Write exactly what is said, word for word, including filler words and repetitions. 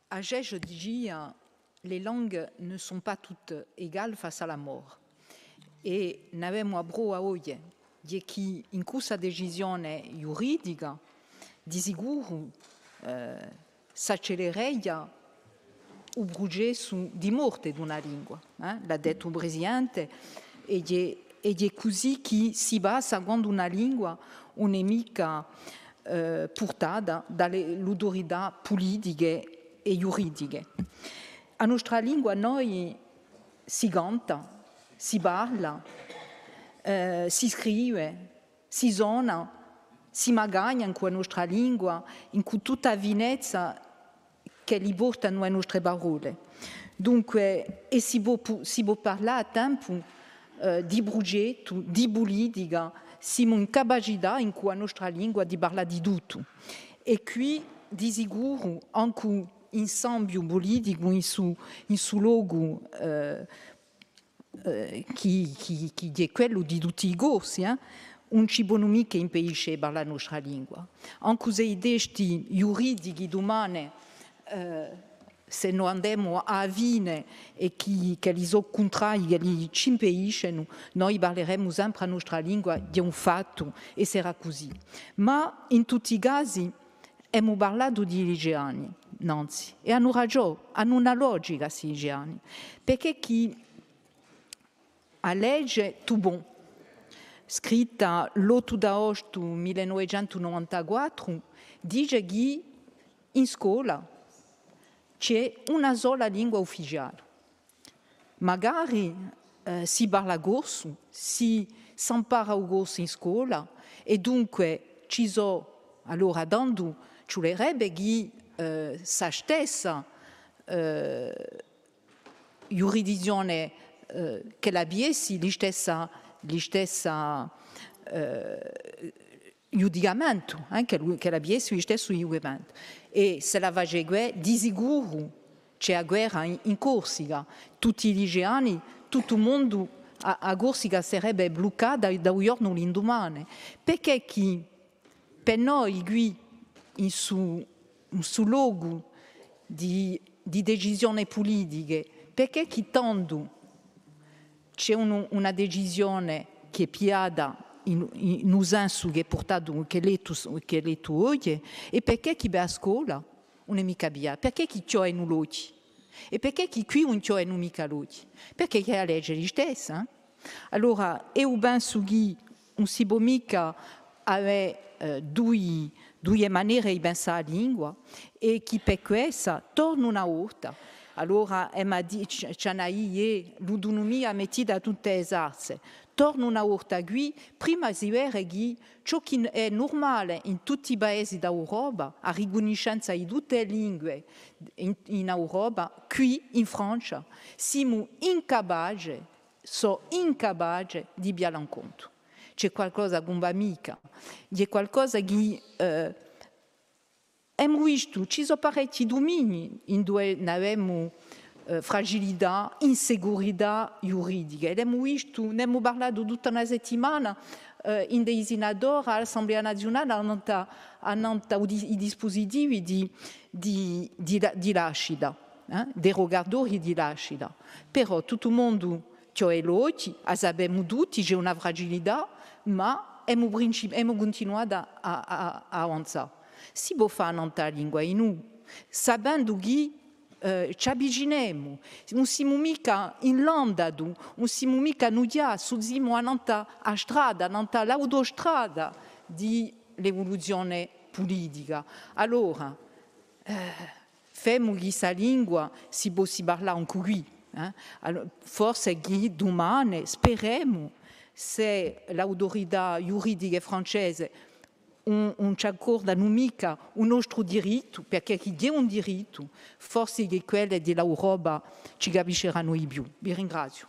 Agege dicia: les langues ne sont pas toutes égales face à la mort. È n'avemu a prova oghje, hè chì in cussa decisione ghjuridica, di sicuru, eh, s'accelereghja u prucessu di morte d'una lingua, eh? L'hà dettu u Presidente, è hè, è hè cusì chì si passa quandu una lingua ùn hè micca, eh, purtata da le, l'autorità pulitiche è ghjuridiche. A nostra lingua à noi si canta, si parla, eh, si scrive, si sona, si magagna incù a nostra lingua, incù tutta a finezza ch'elli portanu e nostre parolle. Dunque, è si pò pu-, si pò parlà à tempu, eh, di prugettu, di pulitica, simu in capacità incù a nostra lingua di parlà di tuttu. È quì, di sicuru, ancu in st'ambiu puliticu, in su, in su locu, eh, eh, chì, chì, chì hè quellu di tutti i Corsi, eh, ùn ci ponu micca impedisce di parlà a nostra lingua. Ancu s'è i testi ghjuridichi dumane, eh, s'è no andemu à a fine è chì, ch'elli sò cuntrari, ch'elli ci impediscenu, noi parleremu sempre a nostra lingua, hè un fattu, è serà cusì. Ma in tutti i casi emu parlatu di i liceani, nanzi, è anu ragiò, anu una logica, sti liceani, perchè chì a lege Toubon, scritta l'ottu d'aostu mille novecentu novantaquattru, dice chì in scola ci hè una sola lingua ufficiale. Magari, eh, si parla corsu, si, s'ampara u corsu in scola, è dunque ci sò, allora, tandu ci vulerebbe chì, eh, sta stessa, eh, ghjurisdizzione, eh, ch'ella aviessi listessa, listessa, eh, ghjudicamentu, eh, ch'ella, ch'ella aviessi listessu ghjudicamentu. È s'ella face què, di sicuru ci hè a guerra in, in Corsica, tutti i liceani, tuttu u mondu, a, a Corsica serebbe bluccata da u ghjornu à l'indumane. Perchè chì per noi quì, in su, in su locu di, di decisione pulitiche, perchè chì tandu ci hè unu, una decisione chì hè pigliata in, in, in u sensu chì hè purtatu, chì hè lettu, chì hè lettu oghje, è perchè chì per a scola ùn hè micca pigliata, perchè chì chjodenu l'ochji, è perchè chì quì ùn chjodenu micca l'ochji, perchè chì a lege hè listessa, eh? Allora, eiu pensu chì ùn si pò micca avè, eh, dui, duie manere di pensà a lingua, è chì per quessa, tornu una volta, allora, emu à dì, ci, ci anu à dì, eh, l'autunumia mettita à tutte e salse, tornu una volta quì, prima si vede chì ciò chì hè nurmale in tutti i paesi d'Europa, a ricunniscenza di tutte e lingue in, in Europa, quì in Francia, simu incapace sò incapace di piglialla in contu. Ci hè qualcosa chì ùn và micca, ci hè qualcosa chì, eh, emu vistu, ci sò parechji duminii induve n'avemu, eh, fragilità, insicurità ghjuridica. È l'emu vistu, n'emu parlatu tutta una settimana, eh, ind'è i sinatori, à l'Assemblea Naziunale, annant'à, annant'à u di-, i dispusitivi di, di, di la-, di lascita, eh, derogatorii di lascita. Però tuttu u mondu chjode l'ochji, a sapemu tutti, ci hè una fragilità, ma emu princi-, emu cuntinuatu à, à, à avanzà. Si pò fà annant'à a lingua, innò, sapendu chì, eh, ci avvicinemu, ùn simu micca in l'andatu, ùn simu micca in u chjassu, simu annant'à a strada, annant'à l'autostrada di l'evoluzione pulitica. Allora, eh, femu chì sta lingua si possi parlà ancu quì, eh? Allo-, forse chì dumane, speremu, s'è l'autorità ghjuridiche francese ùn, ùn ci accordanu micca u nostru dirittu, perchè chì hè un dirittu, forse chì quelle di l'Europa ci capisceranu di più. Vi ringraziu.